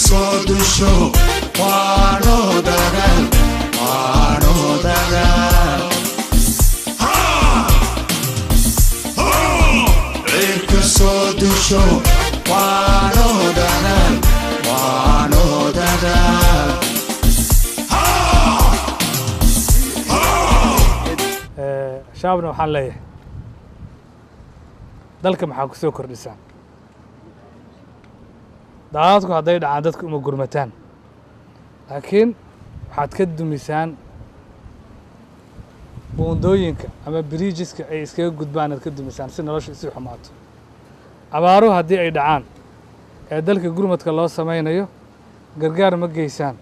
Soo dusho waanoo dagaal, waanoo dagaal. Cirka soo dusho waanoo dagaal, waanoo dagaal. Shabaabna waxaan leeyahay, dalka maxaa ku soo kordhisaan? Daadadku hadday dhacaan dadka uma gurmataan, laakiin waxaad ka dumisaan buundooyinka ama bridgeska ay iskaga gudbaan aad ka dumisaan si nolosha isii xumaato. Abaaruhu haddii ay dhacaan ee dalka gurmadka loo samaynayo, gargaar ma geysaan,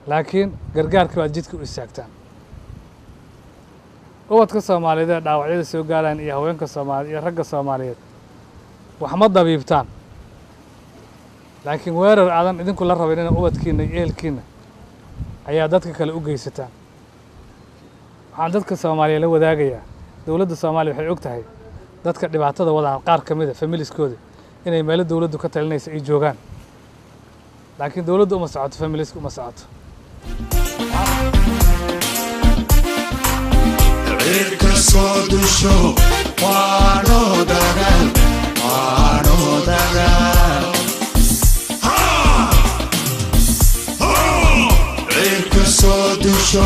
laakiin gargaarka baad jidka u istaagtaan. Ubadka Soomaaliyeed ee dhaawacyada soo gaaraan iyo haweenka Soomaaliyeed iyo ragga Soomaaliyeed wax ma dabiibtaan, laakiin weerar aadan idinku la rabin ina ubadkiinna iyo ehelkiinna ayaa dadka kale u geysataan. Waxaan dadka Soomaaliya la wadaagayaa, dowladda Soomaaliya waxay og tahay dadka dhibaatada wadaan qaar ka mida familieskooda inay meelo dowladdu ka talinaysa ay joogaan, laakiin dowladdu uma socoto, familieska uma socoto. Cirka soo dusho waanoo dagaal, waanoo dagaal. Cirka soo dusho.